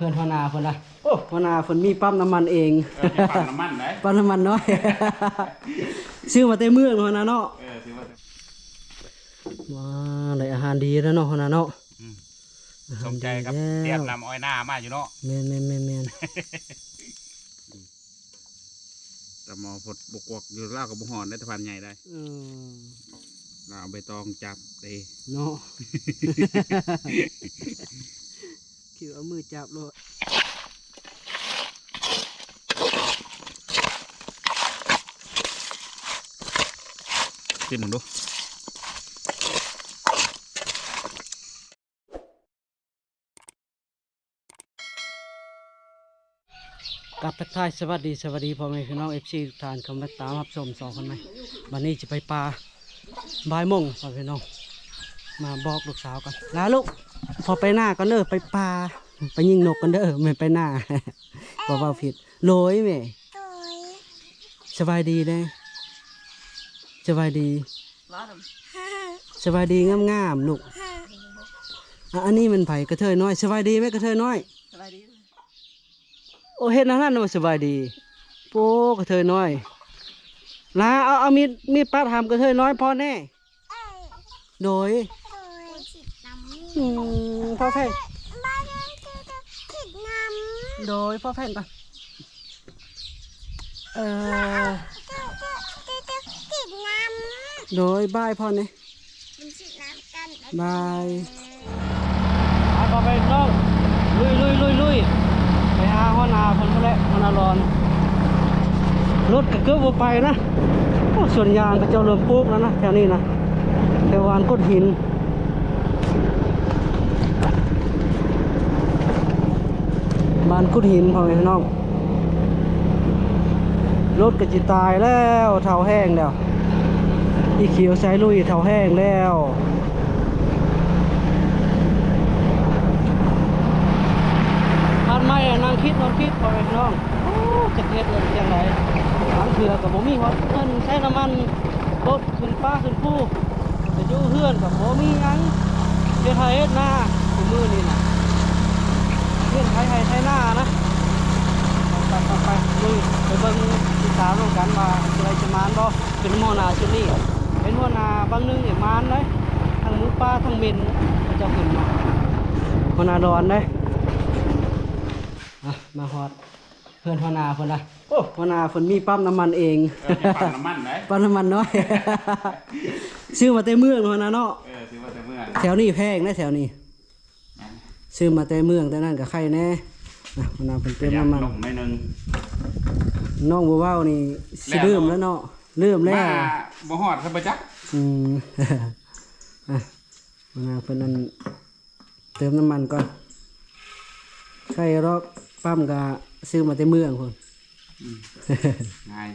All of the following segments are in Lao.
ເພື່ອນຫົວໜ້າເພິ່ນລະ ໂອ້ ຫົວໜ້າເພິ່ນມີປ້ຳນ້ຳມັນເອງ ເອີ ມີປ້ຳນ້ຳມັນໄດ໋ ປ້ຳນ້ຳມັນນ້ອຍ ຊື້ມາແຕ່ເມືອງເນາະ ຫົວໜ້າເນາະ ເອີ ຊື້ມາແຕ່ ວ້າ ໄດ້ອາຫານດີແລ້ວເນາະ ຫົວໜ້າເນາະ ອືມ ອາຫານດີແລ້ວ ສົມໃຈກັບແຈບນ້ຳອ້ອຍໜ້າມາຢູ່ເນາະ ແມ່ນໆໆໆ ຕະໝໍ້ພົດບົກວັກຢູ່ ລາວກໍບໍ່ຮ້ອນໄດ໋ ຕະພານໃຫຍ່ໄດ໋ ເອີ ລາວເອົາໃບຕອງຈັບເດ້ເນາະ ຄືເອົາມືຈັບໂລດ ຊີມເບິ່ງດູ. ກັບທັກທາຍສະຫວັດດີ ສະຫວັດດີພໍ່ແມ່ພີ່ນ້ອງ ເອັຟຊີ ທຸກທ່ານ ເຂົ້າມາຕາມຮັບຊົມຊ່ອງຄົນໃໝ່. ບັດນີ້ຈະໄປປ່າ ບ່າຍໂມງພໍ່ແມ່ພີ່ນ້ອງ ມາບອກລູກສາວກ່ອນ ລາລູກ ພໍ່ໄປນາກ່ອນເດີ ໄປປ່າ ໄປຍິງນົກກ່ອນເດີ ແມ່ນໄປນາ ພໍ່ເວົ້າຜິດ ໂດຍແມ່ ໂດຍ ສະບາຍດີເດີ ສະບາຍດີ ສະບາຍດີງາມໆ ລູກ ອາ ອັນນີ້ແມ່ນໃຜ? ກະເທີຍນ້ອຍ ສະບາຍດີແມ່ ກະເທີຍນ້ອຍ ສະບາຍດີ ໂອ້ ເຮັດແນວນັ້ນບໍ່ສະບາຍດີ ໂອ້ ກະເທີຍນ້ອຍ ລາ ເອົາ ເອົາມີດ ມີດປາດຫຳກະເທີຍນ້ອຍພໍ່ແນ່ ໂດຍ ອືມ ພໍ່ແພງ ໂດຍ ພໍ່ແພງກ່ອນ ເອີ ໂດຍ ບາຍພໍ່ແນ່ ມັນຊິນ້ຳກັນ ບາຍ ໄປ ພໍ່ແມ່ພີ່ນ້ອງ ລຸຍໆໆໆ ໄປຫາຫົວໜ້າເພິ່ນພຸ້ນແຫຼະ ຫົວໜ້າຫຼອນ ລົດກໍເກືອບບໍ່ໄປນະ ໂອ້ ສວນຢາງເຂົາເຈົ້າເລີ່ມປູກແລ້ວນະ ແຖວນີ້ນະ ແຖວບ້ານກຸດຫີນ ບ້ານກຸດຫີນ ພໍ່ແມ່ພີ່ນ້ອງ ລົດກໍຊິຕາຍແລ້ວ ເຖົ້າແຮງແລ້ວ ອີ່ຂຽວໃສ່ລຸຍ ເຖົ້າແຮງແລ້ວ ພັນໄມ້ ອາ ນັ່ງຄິດ ນອນຄິດ ພໍ່ແມ່ພີ່ນ້ອງ ໂອ້ ຈັກເຮັດແລ້ວຈັ່ງໃດ ບາງເທື່ອກໍບໍ່ມີຮອດເງິນໃຊ້ນ້ຳມັນລົດ ຂຶ້ນປ່າຂຶ້ນພູ ແຕ່ຢູ່ເຮືອນກໍບໍ່ມີຫຍັງ ເຮັດໄຮ່ເຮັດນາ ຊຸມື້ນີ້ນະ ເຮັດໄຮ່ໄຮ່ໄຖນານະ ໄປໆໆ ລຸຍ ໄປເບິ່ງຕິດຕາມນຳກັນວ່າຊິໄດ້ຈະໝານບໍ່ ເປັນຫົວໜ້າຊຸດນີ້ ເປັນຫົວໜ້າບາງໜຶ່ງນີ້ໝານເດ້ ທັງໝູປ່າທັງເໝັນ ເຂົາເຈົ້າຂຶ້ນມາ ຫົວໜ້າດອນເດ້ ອະ ມາຮອດ ເພື່ອນຫົວໜ້າເພິ່ນລະ ໂອ້ ຫົວໜ້າເພິ່ນມີປ້ຳນ້ຳມັນເອງ ເອີ ມີປ້ຳນ້ຳມັນໄດ໋ ປ້ຳນ້ຳມັນນ້ອຍ ຊື້ມາແຕ່ເມືອງຫັ້ນນະເນາະ ເອີ ຊື້ມາແຕ່ເມືອງ ແຖວນີ້ແພງເດ້ ແຖວນີ້ ຊື້ມາແຕ່ເມືອງ ແຕ່ນັ້ນກໍໄຄແດ່ ນະ ຫົວໜ້າເພິ່ນເຕີມນ້ຳມັນ ນ້ອງບໍ່ເວົ້ານີ້ຊິລືມແລ້ວເນາະ ລືມແລ້ວ ມາບໍ່ຮອດ ຄັນບໍ່ຈັກ ອືມ ອະ ຫົວໜ້າເພິ່ນນັ້ນ ເຕີມນ້ຳມັນກ່ອນ ໄຄດອກ ປ້ຳກະຊື້ມາແຕ່ເມືອງພຸ້ນ ອືມ ງ່າຍ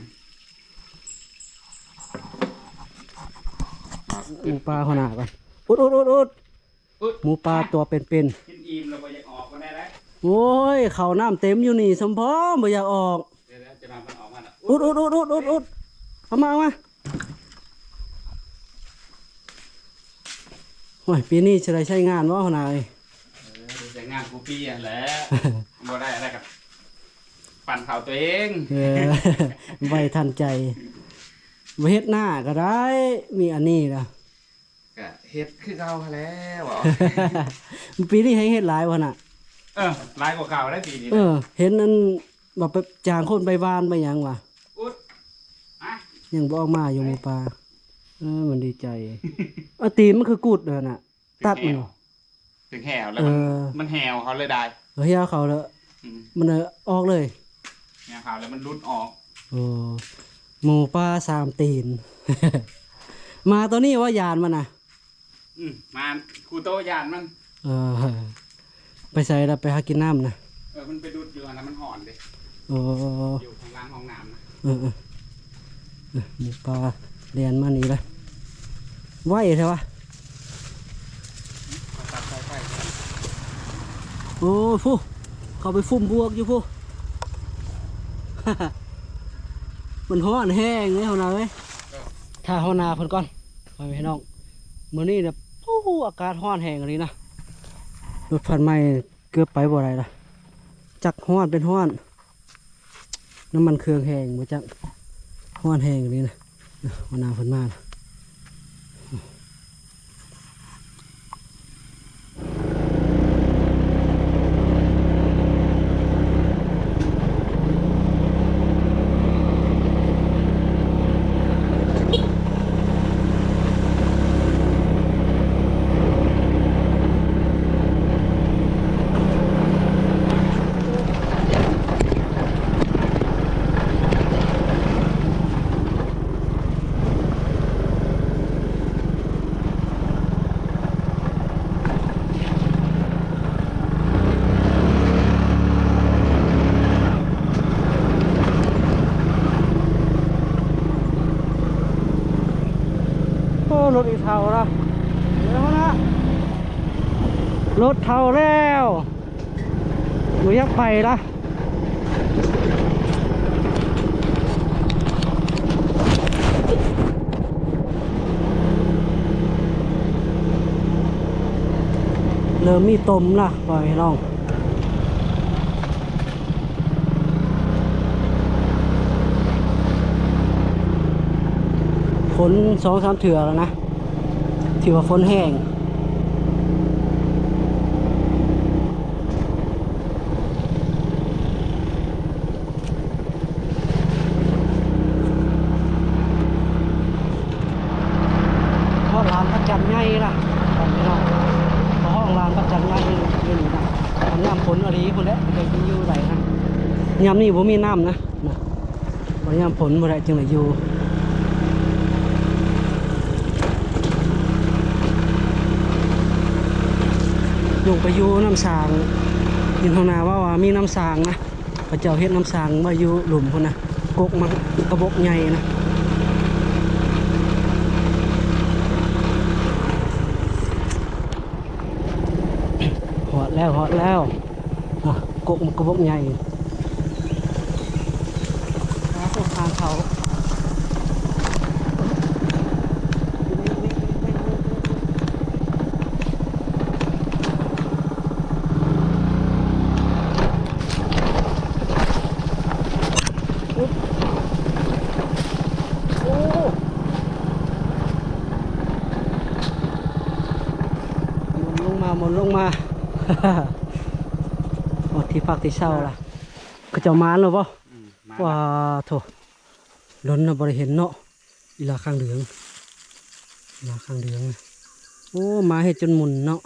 ໝູປ່າຫົວໜ້າກ່ອນ ອຸດໆໆໆ ອຸດ ໝູປ່າຕົວເປັນໆ ກິນອີ່ມແລ້ວບໍ່ຢາກອອກປານໃດເດ້ ໂອ້ຍ ເຂົ້ານ້ຳເຕັມຢູ່ນີ້ ສົມພໍບໍ່ຢາກອອກ ເດີໆ ຈະນຳມັນອອກມາລະ ອຸດໆໆໆໆ ເອົາມາ ເອົາມາ ໂອ້ຍ ປີນີ້ຊິໄດ້ໃຊ້ງານບໍ່ ຫົວໜ້າເອີຍ? ເອີ ໄດ້ໃຊ້ງານຄູ່ປີຫັ້ນແຫຼະ ບໍ່ໄດ້ອະໄລກໍປັ່ນເຂົ້າຕົວເອງ ເອີ ໄວທັນໃຈ ບໍ່ເຮັດນາກໍໄດ້ ມີອັນນີ້ລະ ກະເຮັດຄືເກົ່າຫັ້ນແຫຼະ ເວົ້າ ປີນີ້ແຮ່ງເຮັດຫຼາຍບໍ່ນະ? ເອີ ຫຼາຍກວ່າເກົ່າໄດ໋ປີນີ້ ເອີ ເຫັນອັນວ່າໄປຈ້າງຄົນໄປຫວ່ານໄປຫຍັງຫວາ ອຸດ ຮະ ຍັງບໍ່ອອກມາຢູ່ໝູປ່າ ເອີ ມັນດີໃຈ ອາ ຕີນມັນຄືກຸດຫັ້ນນະ ຕັດມັນ ຖືກແຫ້ວແລ້ວ ເອີ ມັນ ມັນແຫ້ວເຂົາເລີຍໄດ໋ ເອີ ແຫ້ວເຂົາແລ້ວ ອືມ ມັນເລີຍອອກເລີຍ ແຫ້ວເຂົາແລ້ວມັນຫຼຸດອອກ ໂອ້ ໝູປ່າສາມຕີນ ໝາໂຕນີ້ວ່າຢ້ານມັນນະ ອືມ ມາຄູ່ໂຕຢ້ານມັນ ເອີ ໄປໃສລະ ໄປຫາກິນນ້ຳນະ ເອີ ມັນໄປດຸດຢູ່ຫັ້ນນະ ມັນຮ້ອນເດ້ ໂອ້ ຢູ່ຂ້າງຫຼັງຫ້ອງນ້ຳນະ ເອີໆ ເອີ ໝູປ່າແລ່ນມານີ້ລະ ໄວແທ້ວະ ມາຕັດສາຍໄຟ ໂອ້ ພຸ້ນ ເຂົາໄປຟຸມບວກຢູ່ພຸ້ນ ມັນຮ້ອນແຮງເດ້ ຫົວໜ້າເອີຍ ຖ້າຫົວໜ້າເພິ່ນກ່ອນ ພໍ່ແມ່ພີ່ນ້ອງ ມື້ນີ້ນະ ໂອ້ ອາກາດຮ້ອນແຮງອີ່ຫຼີນະ ລົດພັນໄມ້ເກືອບໄປບໍ່ໄດ້ລະ ຈັກຮ້ອນເປັນຮ້ອນ ນ້ຳມັນເຄື່ອງແຫ້ງບໍ່ຈັກ ຮ້ອນແຮງອີ່ຫຼີນະ. ຫົວໜ້າເພິ່ນມາລະ. ໂອ້ ລົດອີເຖົ້າລະ ເອົາລະ ລົດເຖົ້າແລ້ວ ບໍ່ຢາກໄປລະ. ເລີ່ມມີຕົມລະ ພໍ່ແມ່ພີ່ນ້ອງ. ຝົນສອງສາມເທື່ອແລ້ວນະ ທີ່ວ່າຝົນແຮງ. ຮອດລານພະຈັນໃຫຍ່ລະ ພີ່ນ້ອງ ເຂົາຮ້ອງລານພະຈັນໃຫຍ່ຢູ່ນີ້ນະ. ຍາມຝົນອີ່ຫຼີພຸ້ນແຫຼະ ຈັ່ງຊິຢູ່ໄດ້ນະ. ຍາມນີ້ບໍ່ມີນ້ຳນະ ນະ ບໍ່ ຍາມຝົນບໍ່ໄດ້ ຈຶ່ງໄດ້ຢູ່. ລົງໄປຢູ່ນ້ຳສາງ ຍິນຫົວໜ້າເວົ້າວ່າມີນ້ຳສາງນະ. ເຂົາເຈົ້າເຮັດນ້ຳສັງໄວ້ຢູ່ລຸ່ມພຸ້ນນະ ກົກມັນກະບົກໃຫຍ່ນະ. ຮອດແລ້ວ ຮອດແລ້ວ ນະ ກົກມັນກະບົກໃຫຍ່. ຫາພວກທາງເຂົ້າ. ໝຸນລົງມາ ໝຸນລົງມາ ຮອດທີ່ພັກທີ່ເຊົາລະ. ເຂົາເຈົ້າມາແລ້ວບໍ່? ອືມ ມາລະ. ວ້າໂທ້ ດົນລະບໍ່ໄດ້ເຫັນເນາະ. ອີຫຼາຂ້າງເຫຼືອງ ອີຫຼາຂ້າງເຫຼືອງ. ໂອ້ ໝາເຮັດຈົນໝຸ່ນເນາະ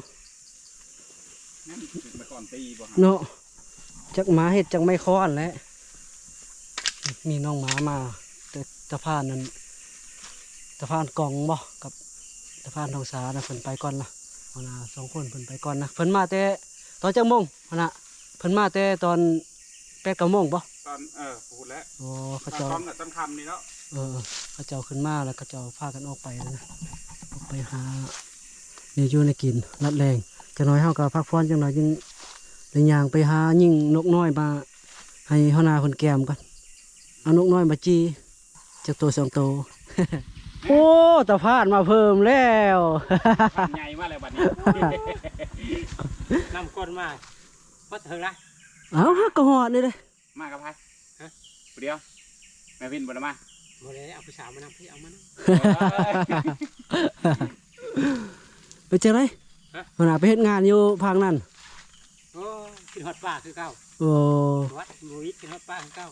ແມ່ນເປັນໄມ້ຄ້ອນຕີບໍ່ ເນາະ. ຈັກໝາເຮັດຈັກໄມ້ຄ້ອນແຫຼະ. ມີນ້ອງໝາມາແຕ່ຕາພານນັ້ນ ຕາພານກອງບໍ່ ກັບຕາພານທອງສານະ. ເພິ່ນໄປກ່ອນລະ ຫົວໜ້າສອງຄົນເພິ່ນໄປກ່ອນນະ. ເພິ່ນມາແຕ່ຕອນຈັກໂມງ ຫົວໜ້າ? ເພິ່ນມາແຕ່ຕອນ ແປດເກົ້າໂມງບໍ່? ຕອນ ເອີ ພຸ້ນແຫຼະ. ໂອ້ ເຂົາເຈົ້າ ຕອນຄ່ຳນີ້ເນາະ. ເອີ ເຂົາເຈົ້າຂຶ້ນມາແລ້ວ ເຂົາເຈົ້າພາກັນອອກໄປແລ້ວນະ ອອກໄປຫາແນວຢູ່ແນວກິນລັດແລງ. ຈັກໜ້ອຍເຮົາກໍພັກຜ່ອນຈັກໜ້ອຍ ຈຶ່ງໄດ້ຍ່າງໄປຫາຍິງນົກນ້ອຍມາໃຫ້ຫົວໜ້າເພິ່ນແກມກ່ອນ. ເອົານົກນ້ອຍມາຈີ່ ຈັກໂຕສອງໂຕ. ໂອ້ ຕາພານມາເພີ່ມແລ້ວ ຕາພານໃຫຍ່ມາແລ້ວບັດນີ້. ນຳກ່ອນມາ ຮອດເຖິງລະ. ເອົ້າ ຫາກະຮອດນີ້ເດ້. ມາກັບໃຜ? ຮະ? ຜູ້ດຽວ? ແມ່ວິນບໍ່ໄດ້ມາ? ບໍ່ໄດ້ ເອົາຜູ້ສາວມານຳ ເອົາມານຳ. ໂອ້ຍ ເປັນຈັ່ງໃດ? ຮະ? ຫົວໜ້າໄປເຮັດງານຢູ່ພາກນັ້ນ. ໂອ້ຍ ຄິດຮອດປ້າຄືເກົ່າ. ໂອ້ ບໍ່ ບໍ່ຄິດຮອດປ້າຄືເກົ່າ.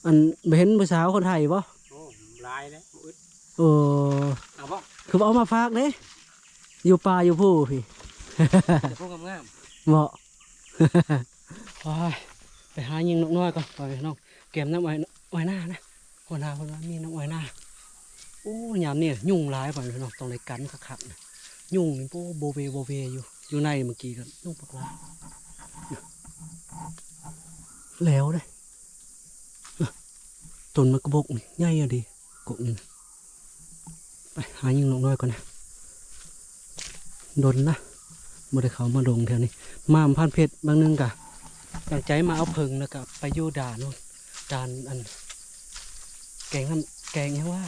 ອັນ ບໍ່ເຫັນຜູ້ສາວຄົນໄທບໍ່? ໂອ້ ຫຼາຍແລ້ວ ບໍ່ອຶດ. ໂອ້ ເອົາບໍ່? ຄືບໍ່ເອົາມາຝາກເດ້ ຢູ່ປ່າຢູ່ພູພີ້ ແຕ່ພວກງາມໆ ເບາະ. ໂອ້ຍ ໄປຫາຍິງນົກນ້ອຍກ່ອນ ໄປເນາະ ແກມນ້ຳອ້ອຍ ອ້ອຍໜ້ານະ. ຫົວໜ້າເພິ່ນວ່າມີນ້ຳອ້ອຍໜ້າ. ໂອ້ ຍາມນີ້ຍຸງຫຼາຍ ພໍ່ແມ່ພີ່ນ້ອງ ຕ້ອງໄດ້ກັນຄັກໆນະ. ຍຸງນີ້ ໂອ້ ໂບເວ ໂບເວຢູ່ ຢູ່ໃນເມື່ອກີ້ກໍຍຸງບັກຫຼາຍ. ແລ້ວເດ້ ຕົ້ນໝາກກະບົກນີ້ໃຫຍ່ອີ່ຫຼີ ກົກນີ້ນະ. ໄປຫາຍິງນົກນ້ອຍກ່ອນນະ ດົນລະບໍ່ໄດ້ເຂົ້າມາດົງແຖວນີ້. ມາພານເພັດບາງໜຶ່ງກະຕັ້ງໃຈມາເອົາເຜິ້ງ ແລ້ວກະໄປຢູ່ດ່ານ ດ່ານອັນ ແກງນ້ຳ ແກງຫຍັງວະ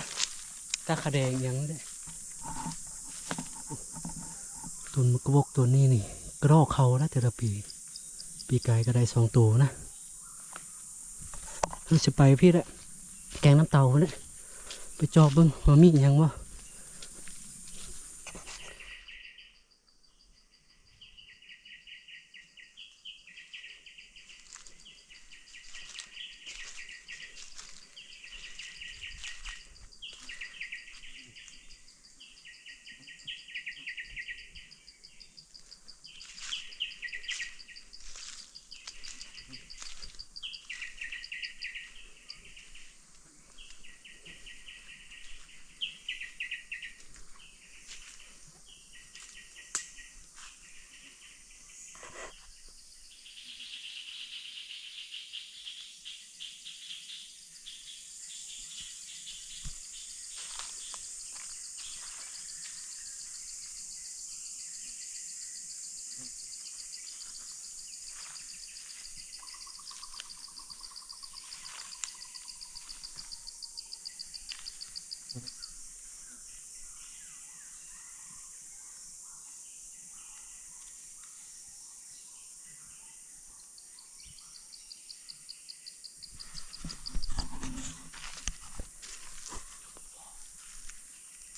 ຕາຂະແດງຫຍັງນີ້ແຫຼະ. ຕົ້ນໝາກກະບົກຕົ້ນນີ້ນີ້ ກະດອກເຂົ້ານະແຕ່ລະປີ ປີກາຍກໍໄດ້ສອງໂຕນະ. ເຮົາຊິໄປພີ້ແຫຼະ ແກງນ້ຳເຕົາພຸ້ນແຫຼະ ໄປຈອບເບິ່ງວ່າມີຫຍັງບໍ່.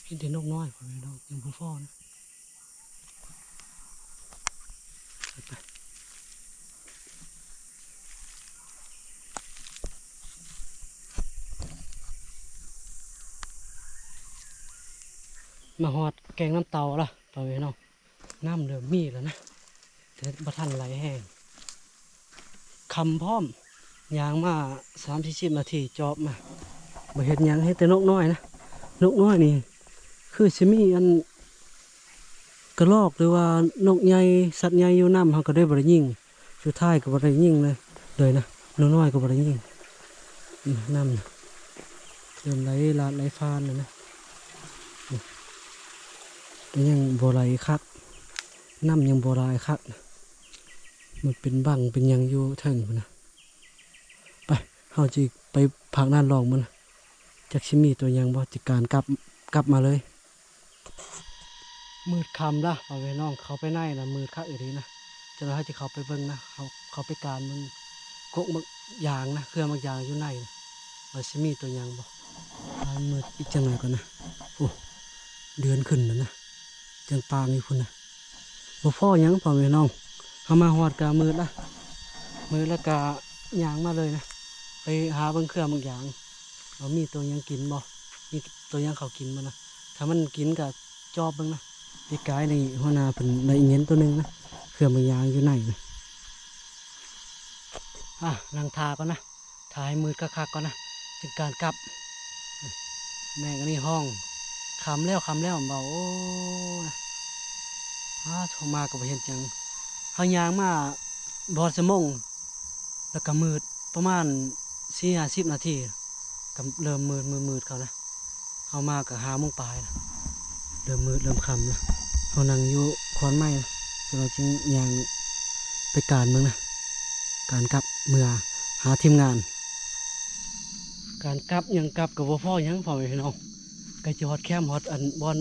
ເຫັນແຕ່ນົກນ້ອຍ ພໍ່ແມ່ນ້ອງ ຍັງບໍ່ພໍນະ. ມາຮອດແກງນ້ຳເຕົາລະ ພໍ່ແມ່ນ້ອງ. ນ້ຳເລີ່ມມີແລ້ວນະ ແຕ່ບໍ່ທັນໄຫຼແຮງ ຄ່ຳພ້ອມ. ຍ່າງມາສາມສີ່ສິບນາທີ ຈອບມາ ບໍ່ເຫັນຫຍັງ ເຫັນແຕ່ນົກນ້ອຍນະ. ນົກນ້ອຍນີ້ຄືຊິມີອັນກະລອກ ຫຼືວ່ານົກໃຫຍ່ ສັດໃຫຍ່ຢູ່ນຳ ເຮົາກໍເລີຍບໍ່ໄດ້ຍິງ. ສຸດທ້າຍກໍບໍ່ໄດ້ຍິງເລີຍ ເລີຍນະ ໜູນ້ອຍກໍບໍ່ໄດ້ຍິງ. ອືມ ນ້ຳນະເລີ່ມໄຫຼລາດໄຫຼຟານແລ້ວນະ ອືມ ແຕ່ຍັງບໍ່ໄຫຼຄັກ ນ້ຳຍັງບໍ່ຫຼາຍຄັກນະ ມັນເປັນບັ້ງເປັນຫຍັງຢູ່ເທິງພຸ້ນນະ. ໄປ ເຮົາຊິໄປພາກນັ້ນລອງເບິ່ງນະ ຈັກຊິມີຕົວຫຍັງບໍ່ ຈະການກັບ ກັບມາເລີຍ. ມືດຄ່ຳລະ ພໍ່ແມ່ນ້ອງ ເຂົ້າໄປໃນນະ ມືດຄັກອີ່ຫຼີນະ. ຈັກໜ້ອຍເຮົາຈະເຂົ້າໄປເບິ່ງນະ ເຮົາເຂົ້າໄປການເບິ່ງກົກໝາກຢາງນະ ເຄືອໝາກຢາງຢູ່ໃນນະ ວ່າຊິມີຕົວຫຍັງບໍ່. ອ້າຍ ມືດອີກຈັກໜ້ອຍກ່ອນນະ. ໂອ້ ເດືອນຂຶ້ນແລ້ວນະ ຈັ່ງປາງຢູ່ພຸ້ນນະ. ບໍ່ພໍຫຍັງ ພໍ່ແມ່ນ້ອງ ເຮົາມາຮອດກະມືດລະ ມືດລະກະຍ່າງມາເລີຍນະ ໄປຫາເບິ່ງເຄືອໝາກຢາງ ວ່າມີໂຕຫຍັງກິນບໍ່ ມີໂຕຫຍັງເຂົາກິນບໍ່ນະ. ຖ້າມັນກິນກະຈອບເບິ່ງນະ. ປີກາຍນີ້ຫົວໜ້າເພິ່ນໄດ້ເຫງັນໂຕໜຶ່ງນະ ເຄືອໝາກຢາງຢູ່ໃນນະ. ອ່າ ນັ່ງຖ້າກ່ອນນະ. ຖ້າໃຫ້ມືດຄັກໆກ່ອນນະ ຈຶ່ງການກັບ. ແມ່ງອັນນີ້ຮ້ອງ ຄ່ຳແລ້ວ ຄ່ຳແລ້ວ ເວົ້າ ໂອ້ຍ ອ້າ ໂທມາກໍບໍ່ເຫັນຫຍັງ. ເຮົາຍ່າງມາບໍ່ຮອດຊົ່ວໂມງ ແລ້ວກໍມືດ ປະມານສີ່ຫ້າສິບນາທີ ກໍເລີ່ມມືດ ມືດໆເຂົ້ານະ. ເຮົາມາກໍຫ້າໂມງປາຍລະ ເລີ່ມມືດເລີ່ມຄ່ຳລະ. ເຮົານັ່ງຢູ່ຂອນໄມ້ນະ ຈັ່ງວ່າຈຶ່ງຍ່າງໄປການເບິ່ງນະ ການກັບເມືອຫາທີມງານ. ການກັບຫຍັງກັບກໍບໍ່ພໍຫຍັງ ພໍ່ແມ່ພີ່ນ້ອງ ໃກ້ຈະຮອດແຄມ ຮອດອັນບ່ອນ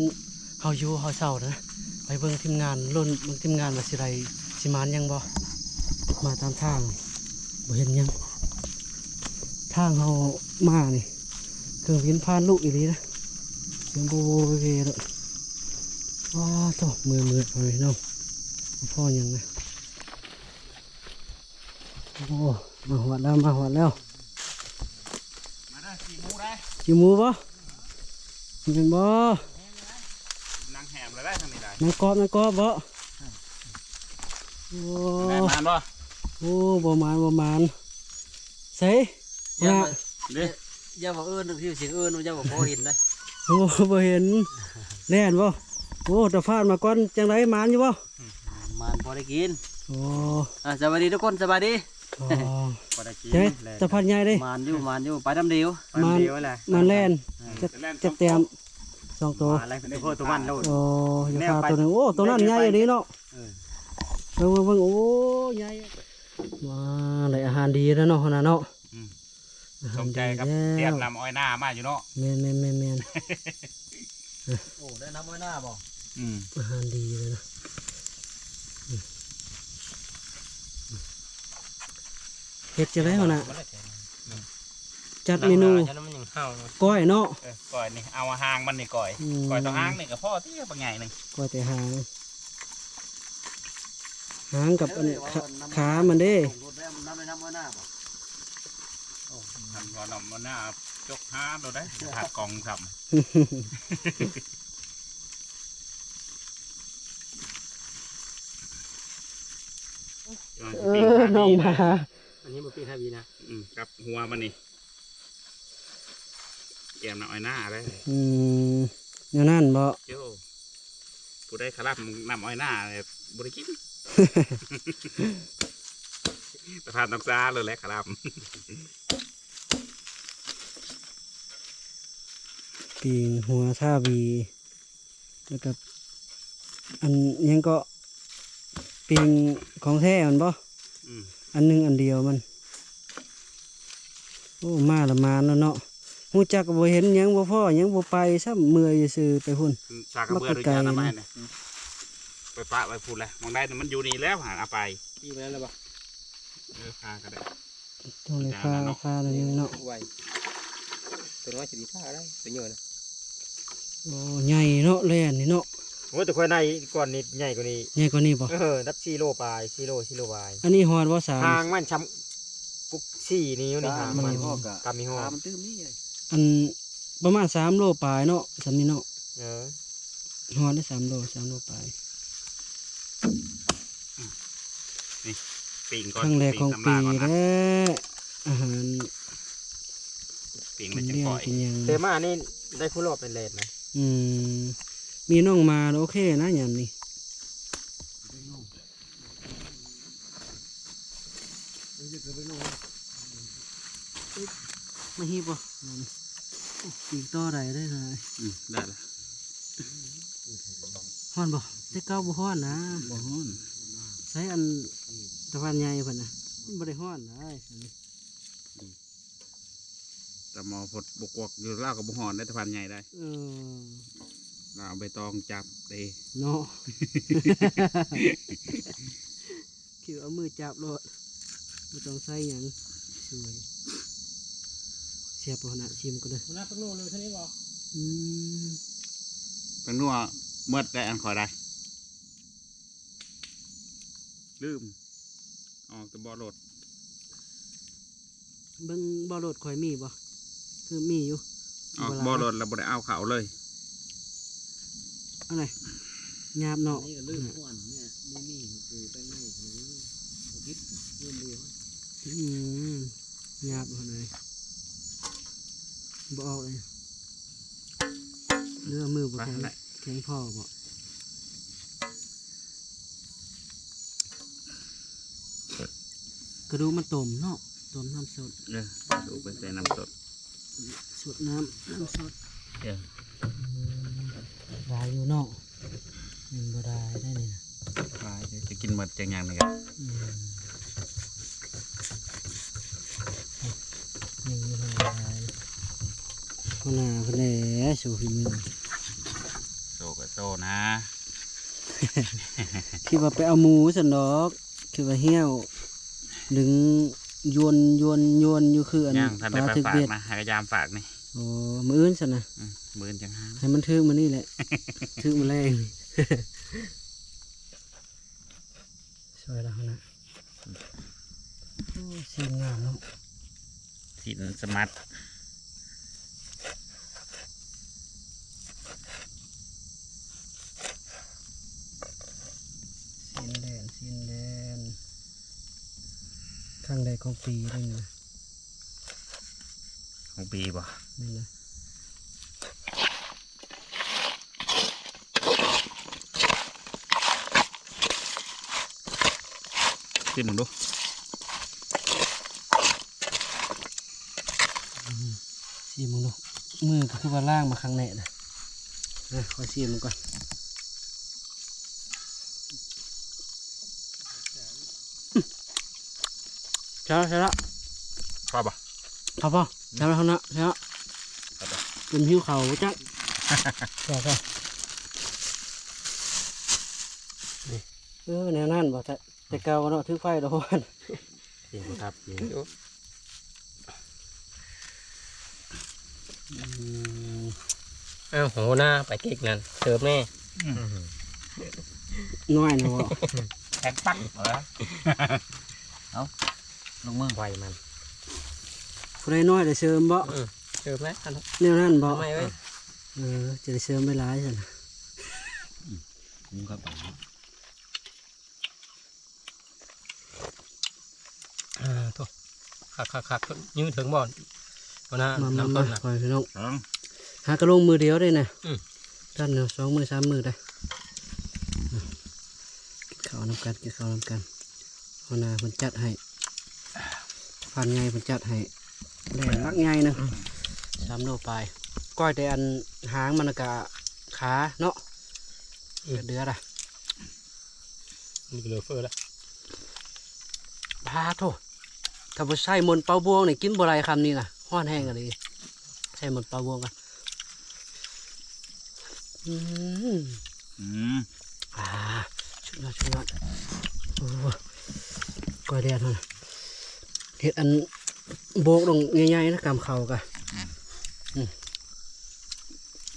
ເຮົາຢູ່ເຮົາເຊົ່ານະ. ໄປເບິ່ງທີມງານ ລຸ້ນເບິ່ງທີມງານວ່າຊິໄດ້ຊິໝານຫຍັງບໍ່. ມາຕາມທາງ ບໍ່ເຫັນຫຍັງ. ທາງເຮົາມານີ້ ເຄື່ອງບິນຜ່ານລຸອີ່ຫຼີນະ ສຽງໂບເວໂລດ. ວ້າໂທ້ ມືດໆ ພໍ່ແມ່ພີ່ນ້ອງ ບໍ່ພໍຫຍັງນະ. ໂອ້ ມາຮອດແລ້ວ ມາຮອດແລ້ວ. ມາເດີ ຂີ້ໝູໄດ໋ ຂີ້ໝູບໍ່ ແມ່ນບໍ່? ນັ່ງແຮມແລ້ວໄດ໋ທາງນີ້ໄດ໋ ນັ່ງກອບ ນັ່ງກອບບໍ່? ໂອ້ ໄດ້ມານບໍ່? ໂອ້ ບໍ່ມານ ບໍ່ມານ. ໃສ? ຢ່າ ເດ້ ຢ່າວ່າເອີ້ນ ຄືສຽງເອີ້ນ ຢ່າວ່າບໍ່ເຫັນໄດ໋. ໂອ້ ບໍ່ເຫັນ ແລ່ນບໍ່? ໂອ້ ຕາຟາດມາກ່ອນ ຈັ່ງໃດ ໝານຢູ່ບໍ່? ໝານພໍໄດ້ກິນ. ໂອ້ ອ່າ ສະບາຍດີທຸກຄົນ ສະບາຍດີ. ອໍ ພໍໄດ້ກິນ ຈັກໄດ໋ ຕາຟາດໃຫຍ່ເດ້. ໝານຢູ່ ໝານຢູ່ ໄປນຳດຽວ ໝານ ໝານແລ່ນ. ເອີ ຈັກ ຈັກແຕ້ມ ສອງໂຕ ມາແລ້ວ ໂຕມັນໂລດ. ໂອ້ ຢ່າພາໂຕໜຶ່ງ ໂອ້ ໂຕນັ້ນໃຫຍ່ອີ່ຫຼີເນາະ. ເອີ ເບິ່ງ ເບິ່ງ ເບິ່ງ ໂອ້ ໃຫຍ່. ວ້າ ໄດ້ອາຫານດີແລ້ວເນາະ ຫັ້ນນະເນາະ. ອືມ ອາຫານດີແລ້ວ ສົມໃຈກັບຕຽມນ້ຳອ້ອຍໜ້າມາຢູ່ເນາະ. ແມ່ນໆໆໆ. ໂອ້ ໄດ້ນ້ຳອ້ອຍໜ້າບໍ່? ອືມ ອາຫານດີເລີຍນະ. ເຮັດຈັ່ງໃດຫັ້ນນະ? ອືມ ຈັດເມນູ ຫຼັງມາ ຈັດແລ້ວມັນຍັງເຫົ່າເນາະ ກ້ອຍເນາະ. ເອີ ກ້ອຍນີ້ ເອົາຫາງມັນນີ້ກ້ອຍ ອືມ ກ້ອຍແຕ່ຫາງນີ້ກໍພໍຕິບັກໃຫຍ່ໜຶ່ງ ກ້ອຍແຕ່ຫາງ ຫາງກັບອັນ ເອີ ຂາ ຂາມັນເດ້. ໂອ້ ມັນບໍ່ນຳມາໜ້າ ຈົກຫາໂລດໄດ໋ ຫາກອງຊ້ຳ. ເອີ ນ້ອງໝາ ອັນນີ້ບໍ່ປີ້ງຫາບີນະ ອືມ ກັບຫົວມັນນີ້ ແກ້ມນ້ຳອ້ອຍໜ້າເດ້. ອືມ ແນວນັ້ນບໍ? ໂອ້ ຜູ້ໃດຂະລຳນ້ຳອ້ອຍໜ້າ ບໍ່ໄດ້ກິນ ປະທານນ້ຳຊາໂລດແຫຼະ ຂະລຳ. ປີ້ງຫົວຊາບີ ແລ້ວກໍ ອັນຫຍັງເກາະ ປີ້ງຂອງແທ້ແມ່ນບໍ່? ອືມ ອັນໜຶ່ງອັນດຽວມັນ. ໂອ້ ມາລະມານແລ້ວເນາະ ຮູ້ຈັກກໍບໍ່ເຫັນຫຍັງ ບໍ່ພໍຫຍັງ ບໍ່ໄປຊ້ຳ ເມື່ອຍຊື່ໄປພຸ້ນ ສາກກະເບືອ ບັກກະໄກ່ ໄປປະໄວ້ພຸ້ນແຫຼະ ໝ່ອງໃດມັນຢູ່ນີ້ແລ້ວ ຫາເອົາໄປ ຕີໄປນັ້ນແລ້ວບໍ່? ເອີ ພາກໍໄດ້ ຕ້ອງໄດ້ພາ ພາໜ້ອຍໜຶ່ງເນາະ ໄວ ຕົວນ້ອຍຊິໄດ້ພາໄດ້ ຕົວໃຫຍ່ນະ. ໂອ້ ໃຫຍ່ເນາະ ແລ່ນນີ້ເນາະ. ໂອ້ ແຕ່ຂ້ອຍໄດ້ກ່ອນນີ້ໃຫຍ່ກວ່ານີ້ ໃຫຍ່ກວ່ານີ້ບໍ່? ເອີ ນັບສີ່ໂລປາຍ ສີ່ໂລ ສີ່ໂລປາຍ. ອັນນີ້ຮອດບໍ່ ສາມ ຫາງມັນຊ່ຳປຸກສີ່ນີ້ຢູ່ນີ້ ຫາງມັນ ກຳມີຮອດ ມັນຕື່ມນີ້ ອັນປະມານສາມໂລປາຍເນາະ ສ່ຳນີ້ເນາະ. ເອີ ຮອດໄດ້ສາມໂລ ສາມໂລປາຍ. ນີ້ ປີ້ງກ່ອນ ຄັ້ງແລກຂອງປີແລ້ວ ອາຫານ ປີ້ງແລ້ວຈັ່ງປ່ອຍ ແຕ່ມານີ້ໄດ້ຄູ່ລອບແລ່ນໆນະ. ອືມ ມີນ້ອງໝາໂອເຄນະຍາມນີ້. ມາຮີບບໍ່? ໂອ້ ປີກຕໍ່ໄດ້ເດ້. ອືມ ໄດ້ລະ. ຮ້ອນບໍ່? ແຕ່ເກົ່າບໍ່ຮ້ອນນະ. ບໍ່ຮ້ອນ. ໃຊ້ອັນຕະພານໃຫຍ່ເພິ່ນນະ ມັນບໍ່ໄດ້ຮ້ອນໄດ໋. ອືມ ຕາໝໍ້ພົດບົກວກຢູ່ ລາວກໍບໍ່ຮ້ອນໄດ໋ ຕາພານໃຫຍ່ໄດ໋. ເອີ ລາວເອົາໃບຕອງຈັບເດ້ເນາະ. ຄືເອົາມືຈັບໂລດ ບໍ່ຕ້ອງໃຊ້ຫຍັງຊ່ວຍ. ແຊບບໍ່ຫັ້ນນະ? ຊີມກ່ອນເດີ. ຫົວໜ້າ ແປ້ງນົວເລີຍເທົ່ານີ້ບໍ່? ອືມ ແປ້ງນົວໝົດແລ້ວ ອັນຂ້ອຍໄດ້ ລືມ ອອກແຕ່ເບາະລົດ. ເບິ່ງເບາະລົດຂ້ອຍມີບໍ່? ຄືມີຢູ່. ອອກເບາະລົດແລ້ວບໍ່ໄດ້ເອົາເຂົ້າເລີຍ. ອັນໃດ? ຫຍາບເນາະ. ນີ້ກໍລືມຄວັນແມ່ ບໍ່ມີຄືແປ້ງນົວ ບໍ່ຜິດ ລືມດີ. ອືມ ຫຍາບເທົ່າໃດ ບໍ່ອອກເລີຍ ຫຼືວ່າມືບໍ່ແຂງ ແຂງພໍບໍ່? ກະດູກມັນຕົ້ມເນາະ ຕົ້ມນ້ຳສົດ. ເອີ ກະດູກໄປໃສ່ນ້ຳສົດ ສົດນ້ຳ ນ້ຳສົດ. ເອີ ຫຼາຍຢູ່ເນາະ. ມັນບໍ່ໄດ້ໄດ໋ນີ້ນະ ຫຼາຍເດ້ ຈະກິນໝົດຈັກຫຍັງນີ້ກະ. ອືມ ຍັງມີເທົ່າໃດ ຫົວໜ້າເພິ່ນແຫຼະ ໂຊຝີມື ໂຊກະໂຊນະ. ຄິດວ່າໄປເອົາໝູຊັ້ນດອກ ຄືວ່າຫ້ຽວດຶງ ຢວນໆໆຢູ່ ຄືອັນ ຍັງທັນໄດ້ໄປຝາກນະ ຫາກະຢາມຝາກນີ້. ໂອ້ ມື້ອື່ນຊັ້ນນະ. ອືມ ມື້ອື່ນຈັ່ງຫາ ໃຫ້ມັນຖືກມື້ນີ້ແຫຼະ ຖືກມື້ແລງ. ຊ່ອຍລາວຫັ້ນນະ. ໂອ້ ຊີ້ນງາມເນາະ ຊີ້ນສະໝັດ. ຊີ້ນແດງ ຊີ້ນແດງ ຄັ້ງແລກຂອງປີເດ້ນີ້ນະ. ຂອງປີບໍ່? ແມ່ນລະ. ຊີມເບິ່ງດູ ຊີມເບິ່ງດູ. ມືກໍຄືວ່າລ້າງມາຄັ້ງແລກນະ. ເອີ ຂໍຊີມເບິ່ງກ່ອນ. ແຊບແລ້ວ ແຊບແລ້ວ ພໍບໍ່? ພໍ ພໍ ແຊບແລ້ວນະ ແຊບແລ້ວ ຈົນຫິວເຂົ້າຈັກ. ພໍ ພໍ ເອີ ແນວນັ້ນບໍ່ ແຕ່ເກົ່າເນາະ ຖືກໄຟດອກ. ເອີ ບໍ່ທັບນີ້ ໂອ້ ເອີ อืม อ้าว หัวหน้าไปเก็กนั่น เสิร์ฟแน่ อืม น้อยนะบ่ แข็งปักเหรอ เอา ลงมือ ไวมัน ผู้ใดน้อยได้เสริมบ่ อืม เสิร์ฟแล้ว อัน แนวนั้นบ่ ทำไมเว้ย เออ จะได้เสริมไปหลายซั่น อืม ผมเข้าไป อ่า โถ่ คักๆๆ ยื้อถึงบ่อน เอาหน้า มา น้ำต้นน่ะ มา พ่อแม่พี่น้อง ครับ หากะลงมื้อเดียวได้นะ อืม ท่านเนาะ สองมื้อสามมื้อได้ อืม กินข้าวนำกัน กินข้าวนำกัน หัวหน้าเพิ่นจัดให้ พันใหญ่เพิ่นจัดให้ แล่นบักใหญ่หนึ่ง อืม สามโลปลาย ก้อยแต่อันหางมันกะขาเนาะ อืม เดือดๆอะ มันเหลือเฟือแล้ว พาโท ถ้าบ่ใส่หม่อนเป่าบ่วงนี่กินบ่ได้คำนี้นะ ฮ้อนแฮงอีหลี ใส่หม่อนเป่าบ่วงกัน อืม อืม อ่า สุดยอด สุดยอด โอ้ ก้อยแดดเฮานะ เฮ็ดอันโบกลงใหญ่ๆนะ กำเข้ากะ อืม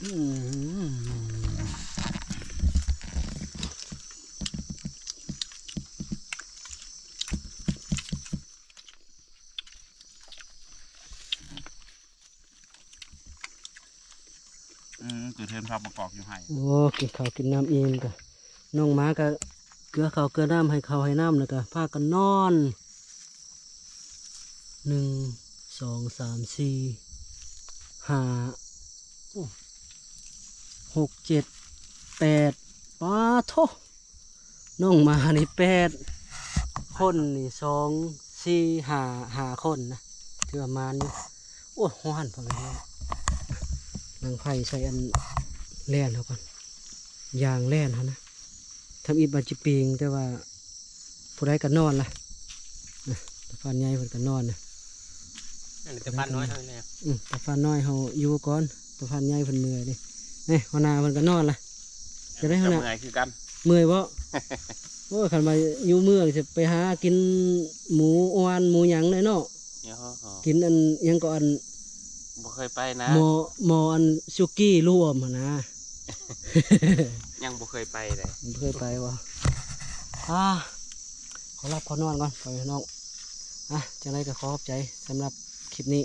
อืม อืม อืม คือเทินผักประกอบอยู่ให้ โอ้ กินข้าวกินน้ำอิ่มกะ น้องหมากะเกลือข้าวเกลือน้ำ ให้ข้าวให้น้ำ แล้วกะพากันนอน หนึ่ง สอง สาม สี่ ห้า โอ้ หก เจ็ด แปด ป๊าโธ่ น้องหมานี่แปด คนนี่ สอง สี่ ห้า ห้าคนนะ ถือว่ามานอยู่ โอ้ย ฮ้อนพ่อแม่พี่น้อง ดังไฟใส่อันแล่นเฮาก่อน ยางแล่นเฮานะ ทำอิฐบาดจิปิง แต่ว่าผู้ใดก็นอนละ นะ ตาฟานใหญ่เพิ่นก็นอนนะ อันนี้ตาฟานน้อยเฮานี่นะ อืม ตาฟานน้อยเฮาอยู่ก่อน ตาฟานใหญ่เพิ่นเมื่อยเด้ นี่ หัวหน้าเพิ่นก็นอนละ จะได้หัวหน้า ก็เมื่อยคือกัน เมื่อยบ่ โอ้ย คันว่าอยู่เมืองสิไปหากินหมูอ้วนหมูหยังเลยเนาะ โอ้โห กินอันหยังก็อัน บ่เคยไปนะ หม้อ หม้ออันสุกี้รวมหั่นนะ ยังบ่เคยไปเลย บ่เคยไปบ่ อ่า ขอหลับขอนอนก่อนพ่อแม่พี่น้อง อ่ะ จั่งใดก็ขอขอบใจสำหรับคลิปนี้